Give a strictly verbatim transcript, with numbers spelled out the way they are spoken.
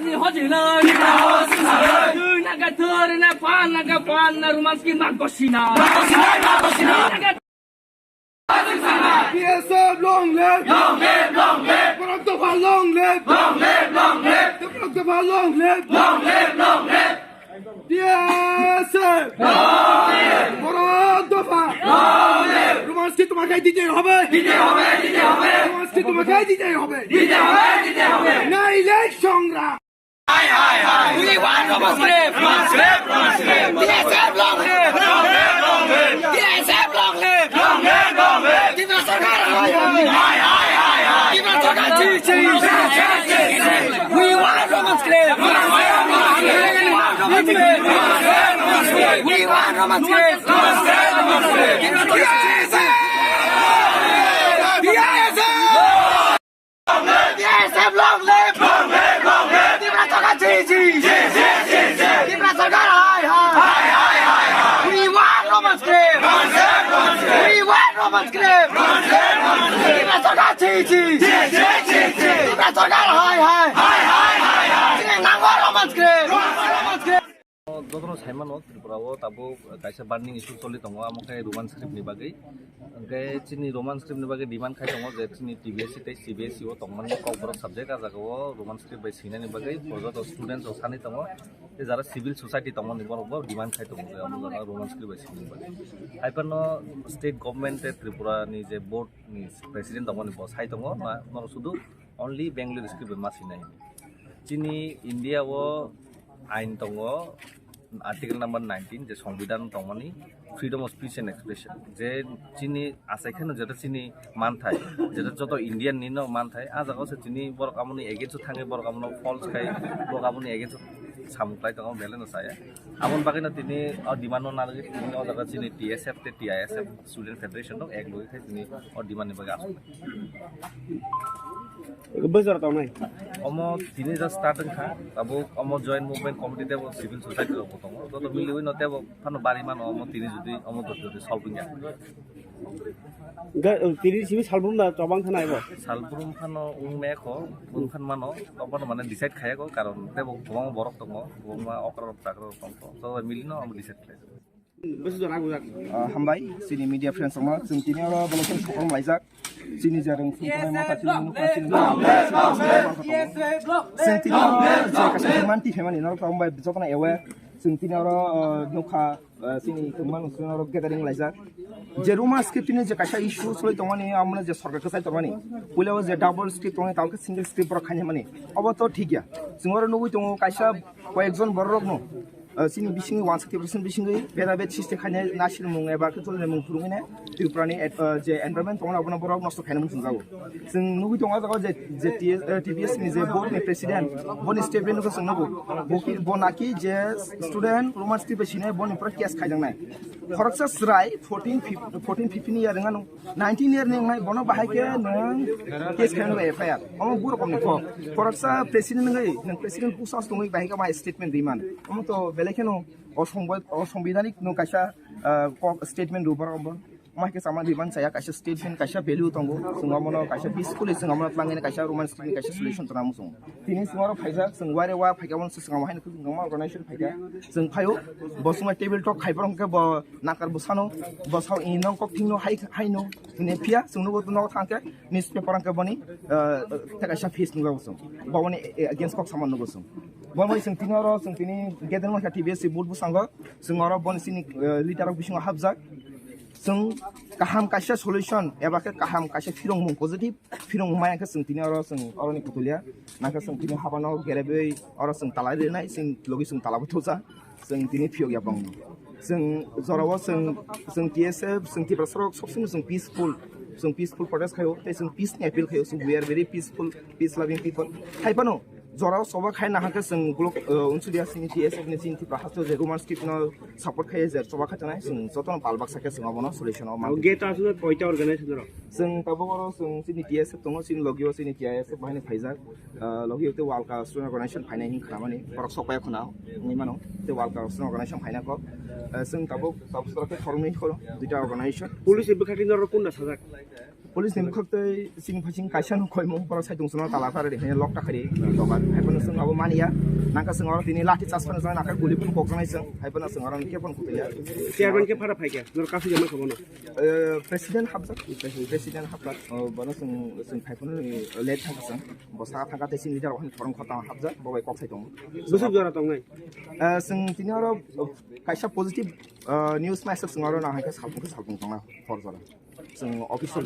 T S F ni hojinai. Twi naga thwrwina, pan naga pan na, Roman script ma gosina. T S F long live! Long live, long live! Borok Dopha long live! Long live, long live! Borok Dopha long live! Long live, long live! T S F! Long live! Borok Dopha! Long live! Roman script তোমাকে দিতে হবে! দিতে হবে, দিতে হবে! Roman script তোমাকে দিতে হবে! দিতে হবে, দিতে হবে! নাইলে সংগ্রাম! Hi, hi, hi! We want Roman script! Roman script, Roman script! T S F long live! Long live, long live! T S F long live! Long live, long live! Tripura Sarkar, hi, hi! Hi, hi, hi, hi! Tripura Sarkar, chi, chi! We want Roman script! We want Roman script! We want Roman script! T S F! T S F long live! Long live, long live! Tripura Sarkar, chi, chi! Chi, chi, chi, chi! Tripura Sarkar, hi, hi! Hi, hi, hi, hi! We want Roman script! Roman script, Roman script! We want Roman script! Roman script, Roman script! Tripura Sarkar, chi, chi! Chi, chi, chi, chi! Tripura Sarkar, hi, hi! Hi, hi, hi, hi! Chini nango Roman script! Roman script! Jotono saimano Tripura o tabuk kaisa burning issue choli tongo, amo khe Roman script ni bagwi. Hwnkhe chini Roman script ni bagwi demand khai tongo je chini T B S C tei C B S E o tongmani Kokborok subject, a jaga o Roman script bai swinani bagwi joto students rok sanwi tongo. Tei jara civil society tongmani borok bo demand khai tongo je amo jaga Roman script bai swinani bagwi. Hai phano state government tei Tripura ni je board ni president tongmani bo sai tongo, ma norok sudu only Bengali script bai ma swinai. Chini India o ain tongo, article number nineteen, je Songbidan tongmani freedom of speech and expression, je chini achai kheno jeta chini manthai, jeta joto Indian ni no manthai, a jaga o se chini borok amoni against o thangwi borok amono false khai, borok amoni against o samung khlai tongo, belai no chaya. Aboni bagwi no tini o demand no nalgwi tini o jaga chini T S F tei T I S F Student Federation rok ek logi khai tini o demand ni bagwi aswk. Bwswk tongnai. Omo tini ja start wngkha, tabuk omo joint movement committee tebo civil society rok bo tongo, joto miliwi no tebo phano bari mano omo tini jodi omo jodi solve wngya. Ga-, tini simi salbrum da tobang thana ebo? Salbrum phano wngmaya kho, wng phan mano, tobano mane decide khaya kho, karon tebo kwbangma borok tongo, kwbangma okra rok chakra rok tongo, joto milino omo decide khlai. Bwswk jora gujak. Ah, hambai, chini media friends rokno, chwng tini oro belai kheno sokom laijak. Chini je rwng chwng tongnai motha chini nukha chini nukha. Chwng tini oro je kaisa demand tiphemani norok hambai jotono aware. Chwng tini oro, ah, nukha, ah, chini kwbangma chwng oro gathering laijak. Je Roman script ni je kaisa issue choli tongmani, amoni je sorkar kwchai tongmani. Puila o je double script tongmani, tabuk single script borok khainai mani. Obo to thik ya. Chwng oro nugwi tongo kaisa koyekjon borok rokno. Ah, chini bisingo one sixty percent bisingo beda bed system khainai nasilmung eba khe cholilaimung phurungwi nai Tripura ni, ah, je environment tongo abono borok nosto khainai mung chwngjago. Chwng nugwi tongo o jaga je, je T S, ah, T B S ni je board ni president boni statement no chwng nugo. Bo ki, bo naki je student Roman script bai sinai boni pura case khaijaknai. Khoroksa chwrai fourteen, fif-, fourteen, fifteen year wngmano. Nineteen year ni wngnai bono bahai khe nwng case khaina F I R. Omo bu rokomni kok. Khoroksa president wngwi nwng president busa tongwi bahai khe ma statement rwimani. Omo to belai kheno osongbo-, osongbidhanik nwng kaisa, ah, kok statement rw borok omo. Omo hai khe sama rwimani chaya kaisa statement kaisa value tongo. Chwng omono kaisa peacefully chwng omono twlangwi kaisa Roman script ni kaisa solution tongna muchungo. Tini chwng oro phaijak, chwng wari wa phaikha, omo se chwng omo haino kwbangma organization phaikha. Chwng phaio, bo chwngma table talk khai, borok hwnkhe bo nakar bwsano, bo sao i nong kok thingno hai, haino, hwnwi phiya, chwng nugo nogo thangkhe, newspaper hwnkhe boni, ah, tei kaisa page nukjago chwng. Bo boni against kok sama nugo chwng. Bo bai chwng tini oro, chwng tini gathering wngkha T B S C board bwskango, chwng oro boni chini, ah, leader rok bisingo hapjak. Chwng kaham kaisa solution, eba khe kaham kaisa phirongmung positive, phirong maya khe chwng tini oro chwng oroni kutulia, nangkhe chwng tini habano gerebwi oro chwng tala rinai, chwng logi chwng tala buthuja, chwng tini phiyok ya bongno. Chwng jorao chwng, chwng T S F, chwng Tiprasa rok sob somoi chwng peaceful, chwng peaceful protest khaio, tei chwng peace ni appeal khaio, chwng we are very peaceful, peace loving people. Hai phano Jorao choba khai nahakhe chwng block, uh, Unsudia chini T S F ni chini Tripura haste je Roman script no support khai je choba khai tanai chwng jotono pal baksa khe chwng abono solution o man. Gate aswk koita organization rok? Chwng tabuk oro chwng chini T S F tongo, chini logio chini T I S F bahai ni phaijak. Uh, logio te Walka Student Organization phainai hin khnamani borok sok pai khuna wngwi mano. Te Walka Student Organization phaina kok. Uh, chwng tabuk tabuk khoroknwi khoro duita organization. Police ni bwkhak norok kunda sajak? Police ni bwkhak tei chini phasing kaisa no khoimung borok saitung sono tala phari hine lock ta khari dogan. Hai phano chwng abo mania. Nangkha chwng oro tini lathi charge phano chwng nangkha guli phano kokjaknai chwng. Hai phano chwng oro khe phano kutuya. Chairman khe phara phaikha? Norok kasu jama kha bono? Eh, president hapjak. President hapjak. Oh, bono chwng, chwng phai phano, eh, late thangkha chwng. Bo saka thangkha tei chini leader rok thorong khortang hapjak. Bo bai kok sai tongo. Bwswk jora tongnai? Eh, chwng tini oro, oh, kaisa positive, eh, news message chwng oro nang hai khe salpung khe salpung tongna hor jora. Chwng office o